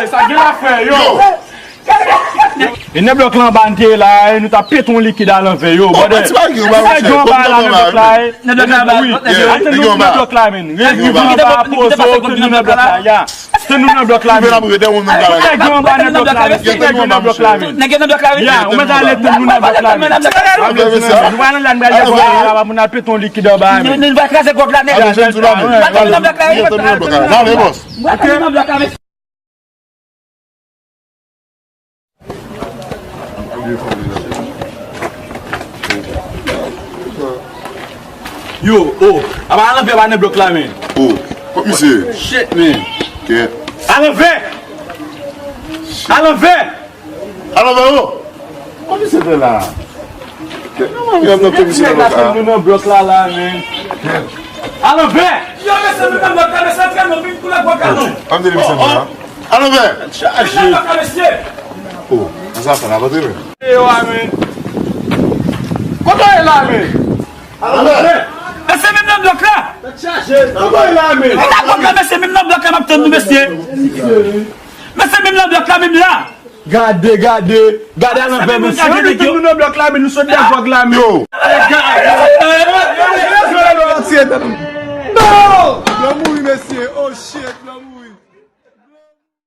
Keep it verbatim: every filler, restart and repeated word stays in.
Sa gen la, frè, yo. E nèg blòk la anba n te ye la, e nou t ap pete yon likid a lanvè, yo, brother. Nèg yo anba la, nèg blòk la, e. Nèg blòk la anba, nèg yo anba la, men. Nèg yo anba, poze, yo, tèt nou nan blòk la, ya. Tèt nou nan blòk la, men. Nèg yo anba, nèg blòk la, men. Nèg yo nan blòk la, men. Ya, ou mèt ale tèt nou nan blòk la, men. Nou pral nan la, nou pral nan la, pou n al pete yon likid anba, men. Nou va kraze gwòg la, nèg. Tèt nou nan blòk la, men. Yo, oh, aba alanvè, aba nan blòk la, men. Oh, kot misye? Shit, men. Kèt. Alanvè! Alanvè! Alanvè, oh! Kot misye fè la? Kèt, kèt, nan kot misye nan blòk la? Nèg la, nou nan blòk la, la, men. Alanvè! Yo, mesye, nou nan blòk la, mesye, antre non, vin kou la gwòg la non. Antre, mesye, nan la. Alanvè! Chaje. Oh, sa fè la, pa te men. Yo, amen. Kote w ye la, men? Alanvè! Mesye, menm nan blòk la. Tèt chaje. Kote w ye la, men? Menm nan blòk la, mesye, menm nan blòk la, m ap tann nou, mesye. Mesye, menm nan blòk la, menm la. Gade, gade, gade alanvè, mesye. Yo, nou tout nou nan blòk la, men nou sot dèyè gwòg la, men. Yo. Gade. Non! Yo mouri, mesye. Oh, shit, yo mouri.